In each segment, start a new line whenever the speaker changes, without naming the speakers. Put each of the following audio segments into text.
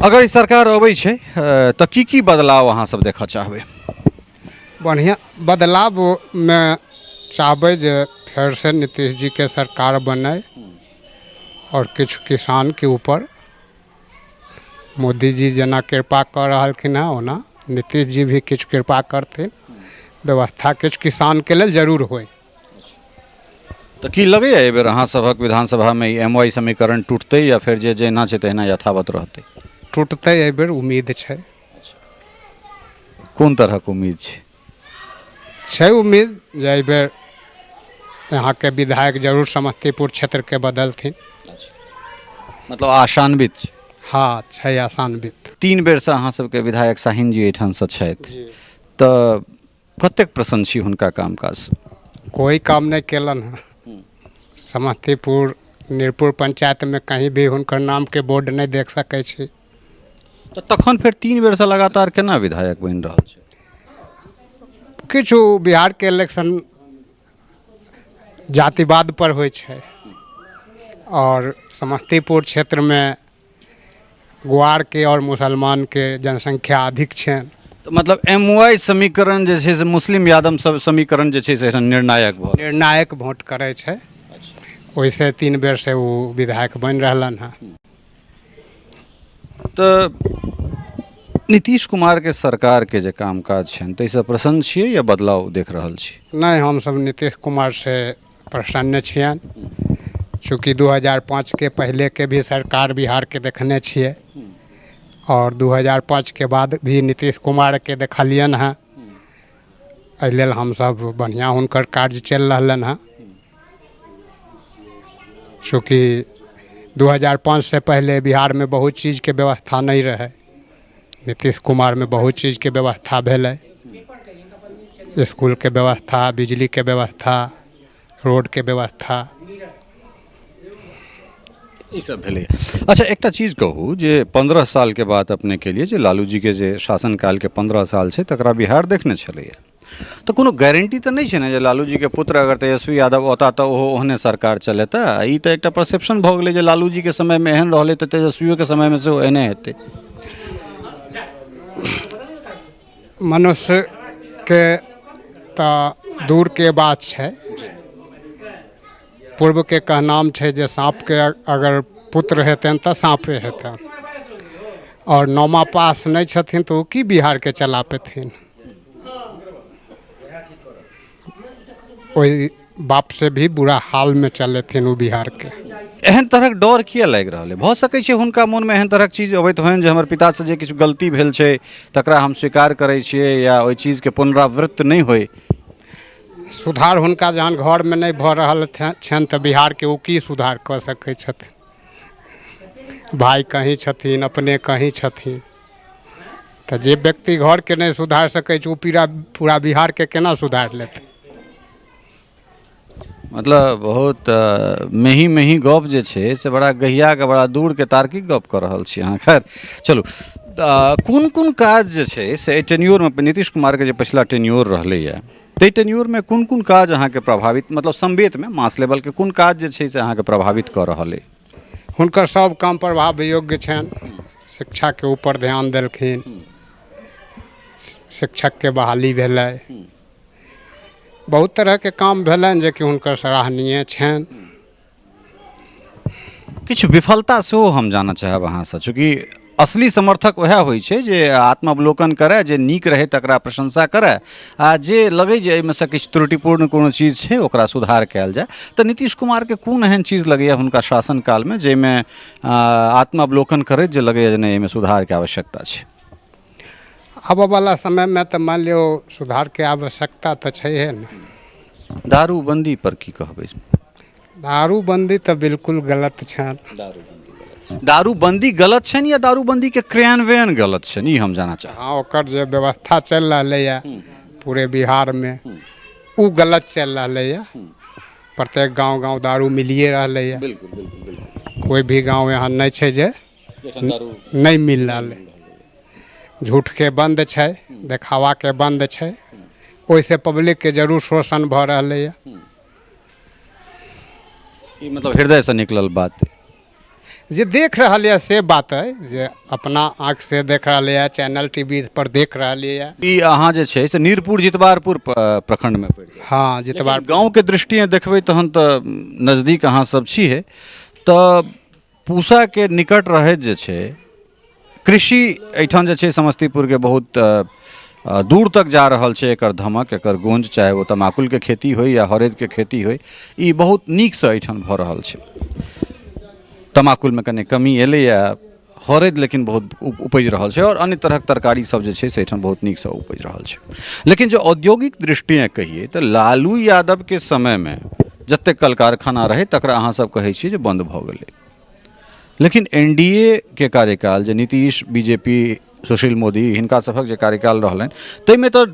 अगर ई सरकार अबै छै तऽ की की बदलाव अहाँ सब देखऽ चाहबै?
बढ़िआँ बदलावमे चाहबै जे फेरसँ नीतीश जीके सरकार बनै आओर किछु किसानके ऊपर मोदीजी जेना कृपा कऽ रहलखिन हँ, ओना नीतीश जी भी किछु कृपा करथिन, व्यवस्था किछु किसानके लेल जरूर होइ।
तऽ की लगैए एहिबेर अहाँ सभक विधानसभामे ई एम वाई समीकरण टूटतै या फेर जे जहिना छै तहिना यथावत रहतै?
टूटतै एहिबेर, उम्मीद छै।
कोन तरहक उम्मीद छै?
छै उम्मीद जे एहिबेर यहाँके विधायक जरूर समस्तीपुर क्षेत्रके बदलथिन।
मतलब आशान्वित छै?
हँ, छै आशान्वित।
3 बेरसँ अहाँ सबके विधायक शाहीन जी एहिठामसँ छथि, तऽ कतेक प्रसन्न छी हुनका काम काजसँ?
कोइ काम नहि केलनि हँ। समस्तीपुर मीरपुर पंचायतमे कहीं भी हुनकर नामके बोर्ड नहि देख सकै छी।
तऽ तखन फेर 3 बेरसँ लगातार केना विधायक बनि रहल छै?
किछु बिहारके इलेक्शन जातिवाद पर होइ छै आओर समस्तीपुर क्षेत्रमे गुआरके आओर मुसलमानके जनसंख्या अधिक छनि।
तऽ मतलब एम वाई समीकरण जे छै से मुस्लिम यादव सब समीकरण जे छै से एखन निर्णायक भऽ
निर्णायक वोट करै छै, ओहिसँ 3 बेरसँ ओ विधायक बनि रहलनि हँ।
तऽ नीतीश कुमारके सरकारके जे कामकाज छनि ताहिसँ प्रसन्न छियै या बदलाव देख रहल छी?
नहि, हमसभ नीतीश कुमारसँ प्रसन्न छियनि, चूँकि 2005के पहिलेके भी सरकार बिहारके देखने छियै आओर 2005के बाद भी नीतीश कुमारके देखलियनि हँ। एहि लेल हमसभ बढ़िआँ हुनकर कार्य चलि रहलनि हँ। चूँकि 2005सँ पहिले बिहारमे बहुत चीजके व्यवस्था नहि रहै, नीतीश कुमारमे बहुत चीजके व्यवस्था भेलै, इसकुलके व्यवस्था, बिजलीके व्यवस्था, रोडके व्यवस्था,
ई सब भेलै। अच्छा, एकटा चीज कहू जे 15 सालके बाद अपने के लिए जे लालू जीके जे शासनकालके 15 साल छै तकरा बिहार देखने छलैए, तऽ कोनो गारंटी तऽ नहि छै ने जे लालू जीके पुत्र अगर तेजस्वी यादव औता तऽ ओहो ओहने सरकार चलेता? ई तऽ एकटा परसेप्शन भऽ गेलै जे लालू जीके समयमे एहन रहलै तऽ तेजस्वियोके समयमे सेहो एहने हेतै।
मनुष्यके तऽ दूरके बात छै, पूर्वके कहनाम छै जे साँपके अगर पुत्र हेतनि तऽ साँपे हेतनि, आओर नौमा पास नहि छथिन तऽ ओ की बिहारके चला पेथिन? ओहि बापसँ भी बुरा हालमे चलेथिन ओ बिहारके।
एहन तरहक डर किया लागि रहल अइ? भऽ सकै छै हुनका मोनमे एहन तरहक चीज अबैत होइन जे हमर पितासँ जे किछु गलती भेल छै तकरा हम स्वीकार करै छियै या ओहि चीजके पुनरावृत्त नहि होइ।
सुधार हुनका जहन घरमे नहि भऽ रहल छनि तऽ बिहारके ओ की सुधार कऽ सकै छथिन? भाय कहीं छथिन, अपने कहीं छथिन, तऽ जे व्यक्ति घरके नहि सुधारि सकै छै ओ पूरा बिहारके केना सुधारि लेतै?
मतलब बहुत मेही मेही गप जे छै से बड़ा गहियाके बड़ा दूरके तार्किक गप कऽ रहल छी अहाँ। खैर चलू, तऽ कोन कोन काज जे छै से एहि टेन्योरमे नीतीश कुमारके जे पछिला टेन्योर रहलैए ताहि टेन्योरमे कोन कोन काज अहाँके प्रभावित, मतलब संवेदमे मास लेवलके कोन काज जे छै से अहाँके प्रभावित कऽ रहल अइ?
हुनकर सब काम प्रभाव योग्य छनि। शिक्षाके ऊपर ध्यान देलखिन, शिक्षकके बहाली भेलै, बहुत तरहके काम भेलनि जेकि हुनकर सराहनीय छनि।
किछु विफलता सेहो हम जानऽ चाहब अहाँसँ, चूँकि असली समर्थक वएह होइ छै जे आत्मावलोकन करए, जे नीक रहै तकरा प्रशंसा करए आ जे लगै जे एहिमे सँ किछु त्रुटिपूर्ण कोनो चीज छै ओकरा सुधार कयल जाय। तऽ नीतीश कुमारके कोन एहन चीज लगैए हुनका शासनकालमे जाहिमे आत्मावलोकन करैत जे लगैए जे नहि एहिमे सुधारके आवश्यकता छै?
आबऽवला समयमे तऽ मानि लियौ सुधारके आवश्यकता तऽ छैहे ने।
दारूबन्दी पर की कहबै?
दारूबन्दी तऽ बिल्कुल गलत छनि।
दारूबन्दी गलत छनि या दारूबन्दीके क्रियान्वयन गलत छनि, ई हम जानऽ चाहब।
हँ, ओकर जे व्यवस्था चलि रहलैए पूरे बिहारमे ओ गलत चलि रहलैए। प्रत्येक गाँव गाँव दारू मिलिए रहलैए।
बिल्कुल बिल्कुल बिल्कुल।
कोइ भी गाँव एहन नहि छै जे नहि मिल रहलै। झूठके बन्द छै, देखावाके बन्द छै, ओहिसँ पब्लिकके जरूर शोषण भऽ रहलैए।
ई मतलब हृदयसँ निकलल बात?
जे देख रहल यऽ से बात अइ जे अपना आँखिसँ देख रहलैए, चैनल टी वी पर देख रहलियै।
ई अहाँ जे छै से नीरपुर जितवारपुर प्रखंडमे पड़ि गेल।
हँ, जितवार।
गाँवके दृष्टिए देखबै तहन तऽ नजदीक अहाँ सब छियै, तऽ पूसाके निकट रहैत जे छै कृषि एहिठाम जे छै समस्तीपुरके बहुत दूर तक जा रहल छै एकर धमक, एकर गूंज, चाहे ओ तमाकुलके खेती होइ या हरदिके खेती होइ, ई बहुत नीकसँ एहिठाम भऽ रहल छै। तमाकुलमे कनि कमी एलैए, हरदि लेकिन बहुत उपजि रहल छै आओर अन्य तरहक तरकारी सब जे छै से एहिठाम बहुत नीकसँ उपजि रहल छै। लेकिन जे औद्योगिक दृष्टिए कहियै तऽ लालू यादवके समयमे जतेक कल कारखाना रहै तकरा अहाँ सब कहै छियै जे बन्द भऽ गेलै, लेकिन एन डी ए के कार्यकाल जे Nitish, B J P, Sushil Modi, हिनका सभक जे कार्यकाल रहलनि ताहिमे तऽ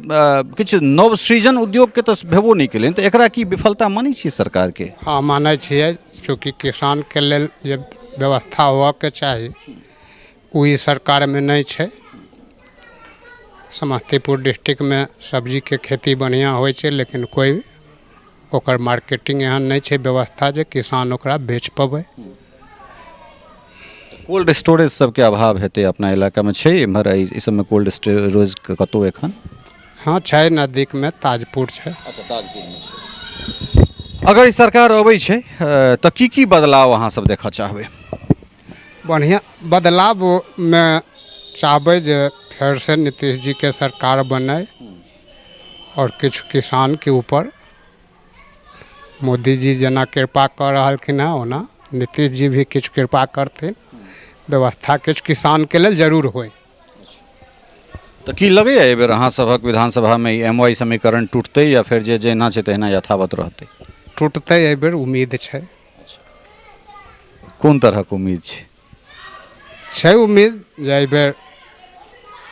किछु नव सृजन उद्योगके तऽ भेबो नहि केलनि, तऽ एकरा की विफलता मानै छियै सरकारके?
हँ, मानै छियै। चूँकि किसानके लेल जे व्यवस्था होबऽके चाही ओ ई सरकारमे नहि छै। समस्तीपुर डिस्ट्रिक्टमे सब्जीके खेती बढ़िआँ होइ छै, लेकिन कोइ ओकर मार्केटिंग एहन नहि छै व्यवस्था जे किसान ओकरा बेच पबै।
कोल्ड स्टोरेज सबके अभाव हेतै अपना इलाकामे छै एम्हर एहि सबमे कोल्ड स्टोरेज कतहु एखन?
हँ छै, नजदीकमे ताजपुर छै।
अच्छा, ताजपुरमे छै। अगर ई सरकार अबै छै तऽ की की बदलाव अहाँ सब देखऽ चाहबै?
बढ़िआँ बदलावमे चाहबै जे फेरसँ नीतीश जीके सरकार बनै आओर किछु किसानके ऊपर मोदीजी जेना कृपा कऽ रहलखिन हँ ओना नीतीश जी भी किछु कृपा करथिन, व्यवस्था किछु किसानके लेल जरूर होइ।
तऽ की लगैए एहिबेर अहाँ सभक विधानसभामे ई एम वाई समीकरण टूटतै या फेर जे जेना छै तहिना यथावत रहतै?
टूटतै एहिबेर, उम्मीद छै।
कोन तरहक उम्मीद छै?
छै उम्मीद जे एहिबेर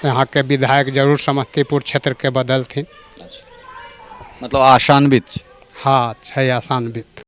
यहाँके विधायक जरूर समस्तीपुर क्षेत्रके बदलथिन।
मतलब आशान्वित छै?
हँ, छै आशान्वित।